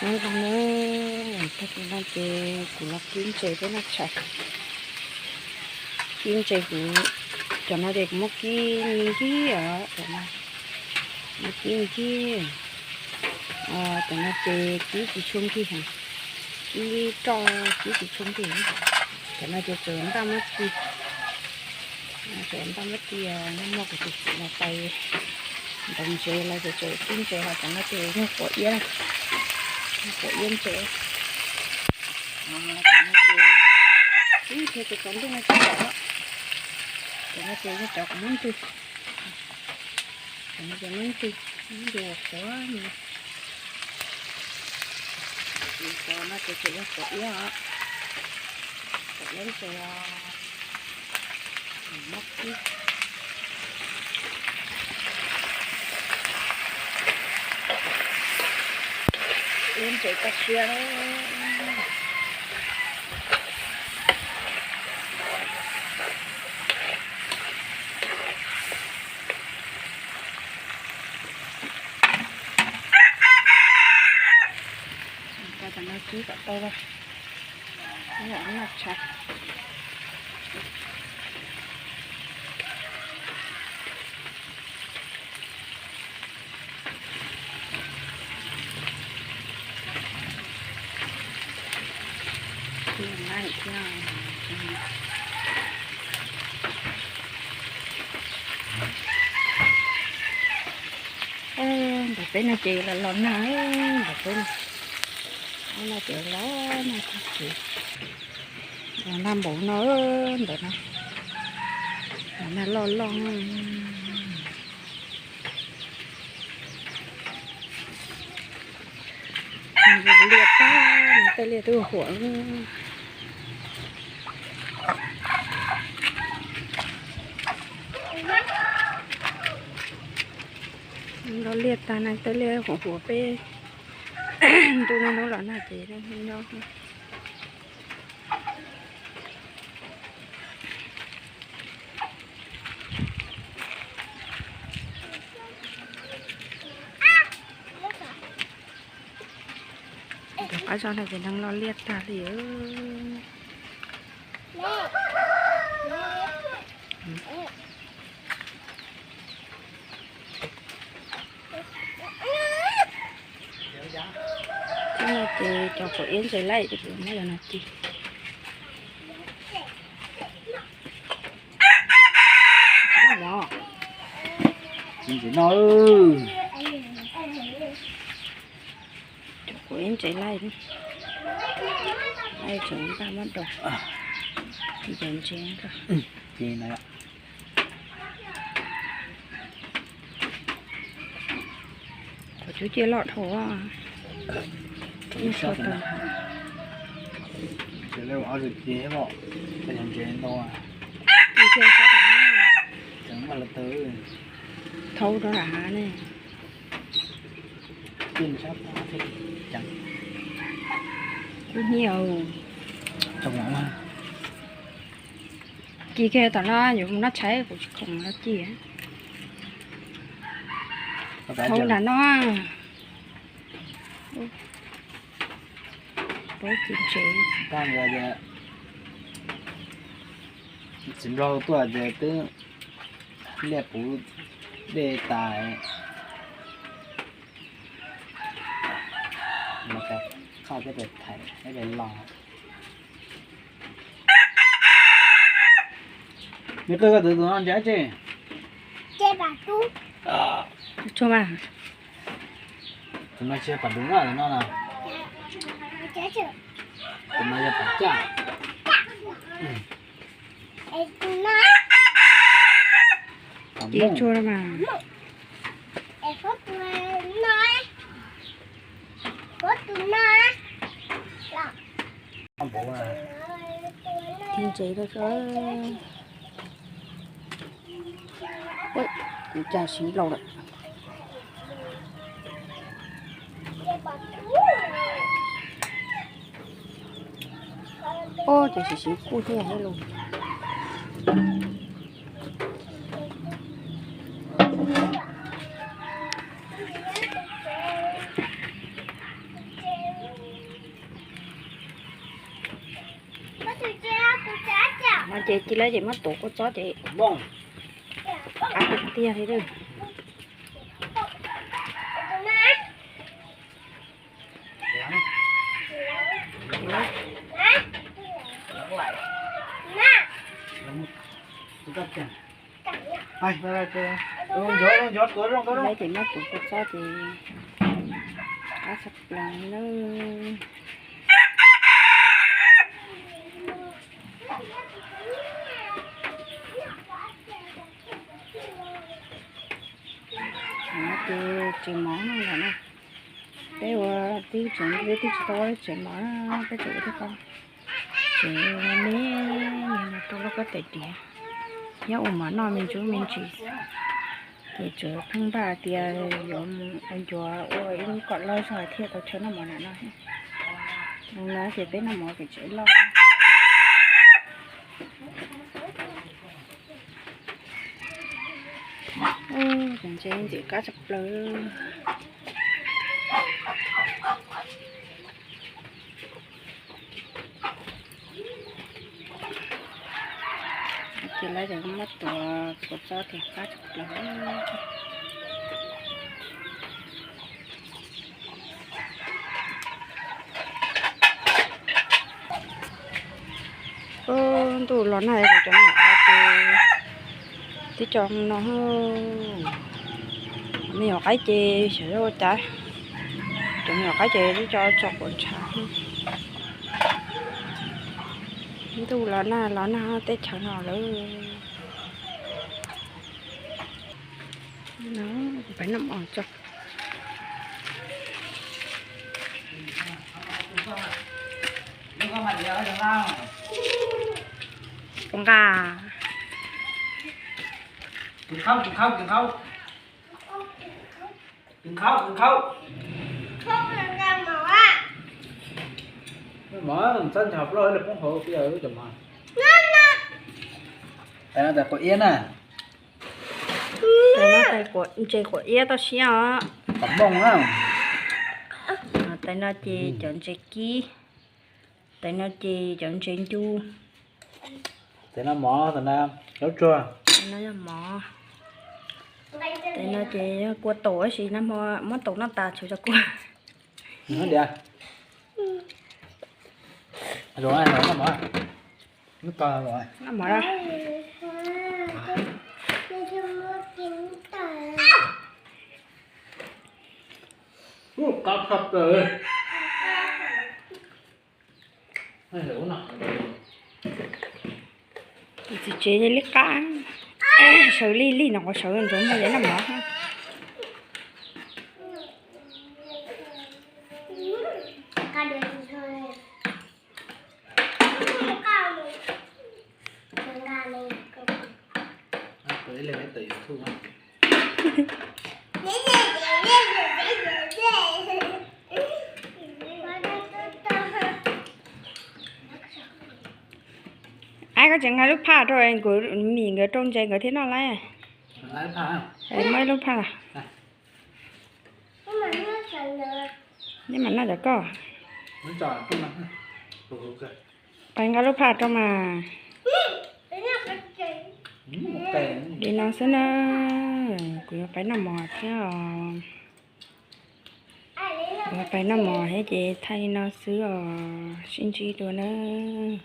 Nyob zoo nawb, tag kis no ces kuv los kib ntses peb noj tshais. Kib ntses kuv, cov no ces kuv muab kib nkig nkig os, cov no muab kib nkig. Cov no ces kib tsis tshua nkig heev, kib roj kib tsis tshua nkig. Cov no ces tsuas ntaj muab ci, tsuas ntaj muab ci os, noj muaj kuv tus txiv los pais ntaus ntses los ces tsuas kib ntses, ho cov no ces yog quav iab, quav iab ntses. Cov no ces, ib, cov, cov ntwg no tsis pom, cov no ces yog cov kuv muab ntwg. Cov no ces muab ntwg, muab ntwg ua quav, ua quav no ces tsuas yog quav iab os, quav iab ntses os. Muab kib, iab ntses tag siab. Cov no kib kom tau, noj tshais. Ntawm peb no ces los los nag, ntawm peb no, no ces los nag tag kev, los nag npaum no, ntawm no los nag loj loj. Liaj tag, tej liaj twb huam. Los liaj tag na, tej liaj huam huam peb ntuj niaj hnub los nag ces nyob. Tus qab zog no ces neeg los liaj tag li. Ces cov quav iab ntses laij ces kuv muab cov no ci. Ci ntses no. Cov quav iab ntses laij, laij tseem npaj muab daus, ci cov ntses. Ces no, qhov cub cia loj dhau. Ces lawv ua ob tug ci thiab, cov ntses ntau. Tseem muaj lawv tawg. Thaub rau lam hav ne. Tij sab pab thiaj li ceev. Kub hnyiab. Tsoom no, ci kiag tom no yuav mus noj tshais, kuv tsis khoom los ci. Thaub nram no. Paub ci ntses. Txiv Nplog tuaj ces twb liaj puv dej tas. Qhaj thiab pes thaiv thiab pes los. Me qwj, koj twv tus no ntsia tsi. Tus no tsis yog pas dub na, tus no na. Tus no yog pas caj. Ces tsuag mas. Ci ntses rau tso. Ua, kuv cas siv laus lawm. Ua, cas siv siv kuj thiab los. Ces cia lawv ces muab tuav kua txob ces qab tiag li. Lawv ces muab tuav kua txob ces qab tshaj plaws na. Ces tsev mov no lawm na. Peb ua tib tsev, peb twb tsis tau ua tsev mov na, peb tseem ua tib qho tsev me me no rau lub kab tais diav, nyob ua mov noj me ntsuj me ntsis. Ces tseem pheej npaj tias yuav mus yuav ua ib lub kom loj zog thiaj tau chaw noj mov nram no. No ces peb noj mov pem tsev loj. Cov ntses ntxim qab tshaj plaws. Ces lawv ces muab tuav kua txob ces qab tshaj plaws. Ntuj los nag kuv cov me nyuam qaib ces twb cov no, me nyuam qaib ces xyov ua cas, cov me nyuam qaib ces twb cov tso quav ntshav. Ntuj los nag los nag teb chaws no lawm. Peb noj mov tso. Nqa. Mov txhob nchos plaub lawv poob hauv tiaj cov mov. Tais no tais quav iab na. Tais no tais quav, ntses quav iab toj siab os. Qos mooj na. Tais no ces cov ntses kib. Tais no ces cov ntses ncu. Tais no mov, tais no zaub tsuag. Tais no yog mov. Tais no ces kua taum tab sis nag hmo muab taum noj tas tshuav cov kua. Diav. Noj mov. Noj mov. Qab tshaj plaws. Txiv tsev li qab, sawv li li no qhov sawv ntsoov muaj yam noj mov. Aib, koj tseem nqa lub phaj rau kuv, Mim nkawd rau ntses nkawd thiaj noj lawm. Muab ib lub phaj los. Nej mam noj cov koj. Pais nqa lub phaj rau mas. Li no xwb na. Kuv yuav pais noj mov thiab os. Kuv yuav pais noj mov thiab ces thaij li no xwb os, sib ntsib dua nawb.